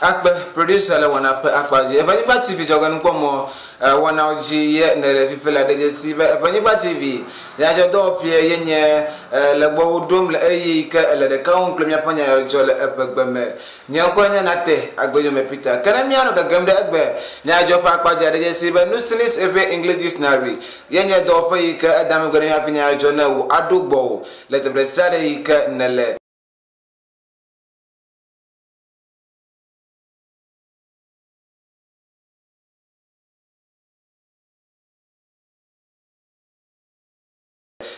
Akpe, producer le wɔna ƒe akpa dzi. Evenyigba TV dzɔgenukpɔmɔ wɔnawo dzi ye nèle fifi le ɖe dzesi be Evenyigba TV nyadzɔdɔwɔƒee ye nye le gbɔwò ɖom le ɣeyiɣi yi ke èle ɖeka wɔm kple míaƒe nyadzɔdzɔ le eʋegbe me. Nye ŋkɔe nye Nate Agbeyome Peter. Ke ne míanɔ gegem ɖe egbe nyadzɔdzɔ ƒe akpa dzia, ɖe dzesi be Nusinis Eʋe English Dictionary ye nye dɔwɔƒe yi ke eda megbe ɖe míaƒe nyadzɔdzɔ ne wò aɖo gbɔwò le teƒe ɖe sia ɖe yi ke nèle.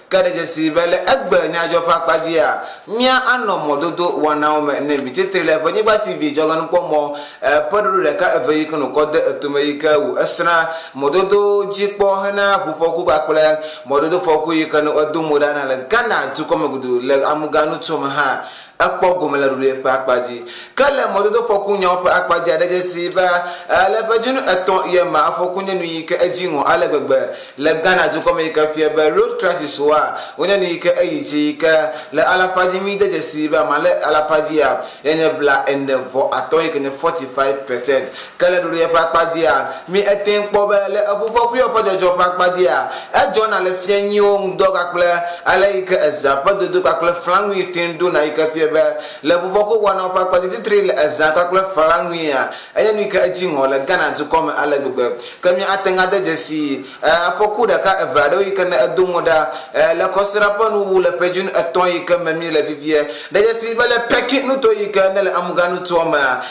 Ke ɖe dzesi be le egbe nyadzɔ ƒe akpa dzia, mía anɔ mɔdodo wɔnawo me ne mi titri le Ʋenyigba TV dzɔgenukpɔmɔ ƒe ɖoɖo ɖeka eve yi ke nukɔ de etome yi ke wu esrã mɔdodo dzi kpɔ hena ʋufɔku kpakple mɔdodo fɔku yi ke nu edo mo ɖa na le Ghana dukɔme gudu le Amuga nutoa me hã ekpɔ gome le ɖoɖoe ƒe akpa dzi. Ke le mɔdodofɔku nyawo ƒe akpa dzia, ɖe dzesi be le ƒe dzinu etɔ̃ ye ma, afɔku nye nu yi ke edzi ŋɔ ale gbegbe le Ghana dukɔ me yi ke fia be road crisis woa, wonye nu yi ke eyi dzi yi ke le alafa dzi mi de dzesi be ame le alafa dzia ye nye bla ene vɔ atɔ̃ yi ke nye 45%. Ke le ɖoɖoe ƒe akpa dzia, mi ete kpɔ be le eʋufɔku yawo ƒe dzɔdzɔ ƒe akpa dzia, edzɔna le fiẽnyiwo ŋdɔ kpakple ale yi ke ezã ƒe dodo kpakple flaŋui te ŋu dona yi ke fia be le ʋufɔku wɔnawo ƒe akpa dzi titri le ezã kpakple flaŋuia, enye nu yi ke edzi ŋɔ le Ghana dukɔ me ale gbegbe. Ke mi ate ŋu ade dzesi afɔku ɖeka eve aɖewo yi ke ne edo mo ɖa le kɔsiɖa ƒe nuwuwu le ƒe dzinu etɔ̃ yi ke me mi le vivie. Ɖe dzesi be le Pekin nuto yi ke ne le Amuga nutoa mea,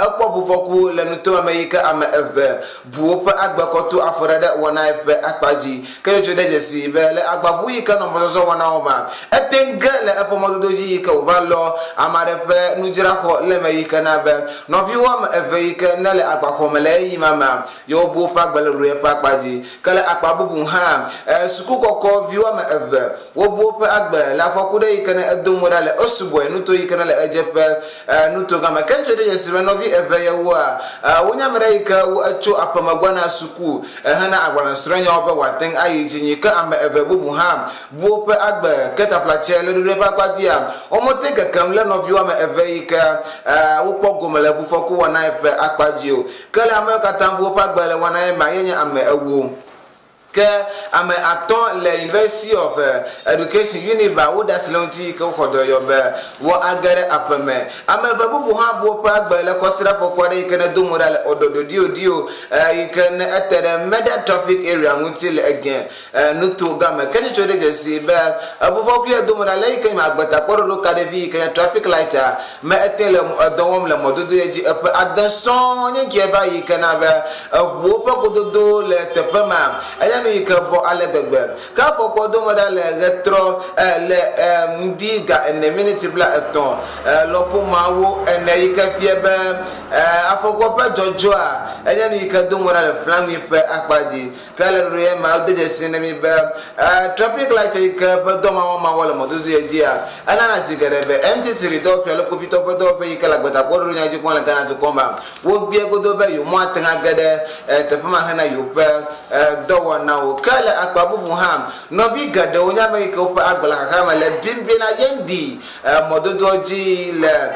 ekpɔ ʋufɔku le nutoa me yi ke ame eve bu woƒe agbe kɔ to afɔɖeɖe wɔnae ƒe akpa dzi. Ke tsotso ɖe dzesi be le agbaʋu yi ke nɔ mɔzɔzɔ wɔnawo mea, ete ŋu ge le eƒe mɔdodo dzi yi ke wòva lɔ ame aɖe ƒe nudzraxɔ le eme yi ke na be nɔviwo ame eve yi ke ne le agbaxɔ me le ɣeyiɣi ma mea, yewobu woƒe agbe le ɖoɖoe ƒe akpa dzi. Ke le akpa bubu hã, sukukɔkɔ vi woame eve wobu woƒe agbe le afɔku ɖe yi ke ne edo mo ɖa le Osuboi nuto yi ke ne le ɣedzeƒe nuto gã me. Ke ŋutsu ɖe dzesi be nɔvi eve yewoa, wonye ame ɖe yi ke wo etso aƒeme gbɔna suku hena agbalẽsrɔ̃nyawo be wòate ŋu ayi dzi nyi. Ke ame eve bubu hã bu woƒe agbe. Ke taflatse le ɖoɖoe ƒe akpa dzia, womete kekem le nɔvi woame eve yi ke wokpɔ gome le ʋufɔku wɔnae ƒe akpa dzi o. Ke le amewo katã bu woƒe agbe le wɔnae mea, ye nye ame ewo. Ke ame atɔ̃ le University of Education, UNIBA, woɖe asi le ŋuti yi ke woxɔ dɔyɔyɔ be woage ɖe aƒeme. Ame eve bubu hã bu woƒe agbe le kɔsiɖafɔku aɖe yi ke ne do mo ɖa le Odododio yi ke ne ete ɖe Meda Traffic Area ŋuti le Egẽ nuto gã me. Ke nyitsɔ ɖe dzesi be eʋufɔku ya do mo ɖa le eyi ke nye agbetakpɔɖoɖo kaɖivi yi ke nye traffic light-a me ete le edɔ wɔm le mɔdodo ye dzi eƒe ade sɔŋ nye ŋkeɛ va yi ke na be eʋuwo ƒe gododo le teƒe ma enye nu yi ke bɔ ale gbegbe. Ke afɔkua do me ɖa le ɣetrɔ le ŋdi ga ene miniti bla etɔ̃ lɔƒo mawo ene yi ke fia be afɔkua ƒe dzɔdzɔa enye nu yi ke do mo ɖa le flaŋui ƒe akpa dzi. Ke le ɖoɖo ya mea, wode dzesi na mí be traffic light yi ke ƒe dɔ mawɔmawɔ le mɔdodo ya dzia, enana zi geɖe be MTT dɔwɔƒe alo kpovitɔwo ƒe dɔwɔƒe yi ke le agbetakpɔɖoɖo nya dzi kpɔm le Ghana dukɔ mea, wogbee godo be yewoate ŋu age ɖe teƒe ma hena yewoƒe dɔwɔnawo. Ke le akpa bubu hã, nɔvi geɖewo nye ame yi ke woƒe agbe le xaxa me le Bimbila Yendi mɔdodoa dzi le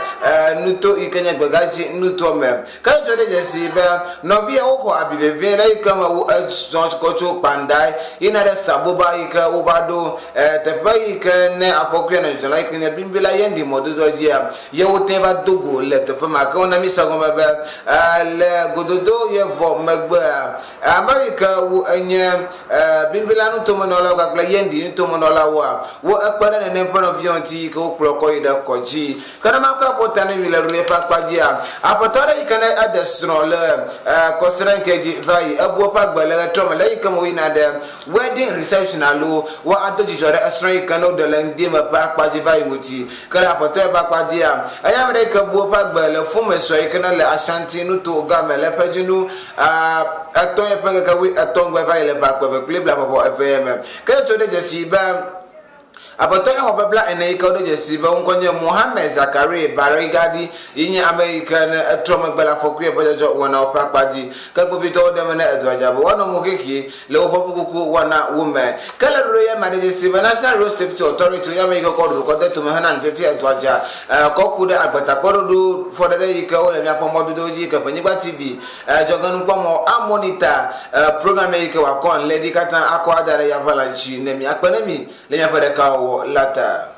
nuto yi ke nye Gbegãdzi nutoa me. Ke edzɔ ɖe dzesi be nɔviawo xɔ abi vevie le eyi ke me wo ezɔ kɔ tso Kpandae yina ɖe Saboba yi ke wova ɖo teƒe yi ke ne afɔkua nɔ dzɔdzɔm la yi ke nye Bimbila Yendi mɔdodoa dzia ye wote va do go le teƒe ma. Ke wona míse gɔme be le gododo ye vɔ megbea ame yi ke wo enye Bimbila nutomenɔlawo kpakple Yendi nutomenɔlawoa wo ekpe ɖe nenem ƒe nɔviawo ŋuti yi ke wokplɔ kɔ yi ɖe kɔdzi. Ke ne makɔ aƒo ta ne mi le ɖoɖoe ƒe akpa dzia, aƒetɔ aɖe yi ke ne eɖe srɔ̃ le kɔsiɖa ŋkɛ dzi va yi, ebu eƒe agbe le ɣetrɔ me le eyi ke me woyina ɖe wedding reception alo woado dzidzɔ ɖe esrɔ̃ yi ke ne woɖe le ŋdi me ƒe akpa dzi va yi ŋuti. Ke le aƒetɔ ya ƒe akpa dzia, eya ame ɖe yi ke bu eƒe agbe le fome sue yi ke ne le Ashanti nuto gã me le ƒe dzinu etɔ̃ ye ƒe ŋkeke wuietɔ̃ gbe va yi le ƒe akpe eve kple blaeve vɔ eve me. Ke etso ɖe dzesi be. Aƒetɔ ya xɔ ƒe bla ene yi ke woɖo dzesi be ŋkɔ nye Mohammed Zakari Barigadi yi nye ame yi ke ne etrɔ megbe le afɔku ye ƒe dzɔdzɔ wɔnawo ƒe akpa dzi. Ke kpovitɔwo ɖe eme ne edua dza be woanɔ mo xexi le woƒe ƒukuku wɔna wo me. Ke le ɖoɖo ya me aɖe dzesi be National Road Safety Authority nye ame yi ke kɔ ɖoɖo kɔ de tome hena nufiafia edua dza kɔ ku ɖe agbetakpɔɖoɖo fɔɖeɖe yi ke wole míaƒe mɔdodowo dzi yi ke Ƒenyigba TV dzɔgenukpɔmɔ a monitor program yi ke wòakɔ ŋlɛ ɖi katã akɔ ada ɖe yaʋala dzi ne miakpe ne mi le miaƒe ɖekawɔwɔ la ta.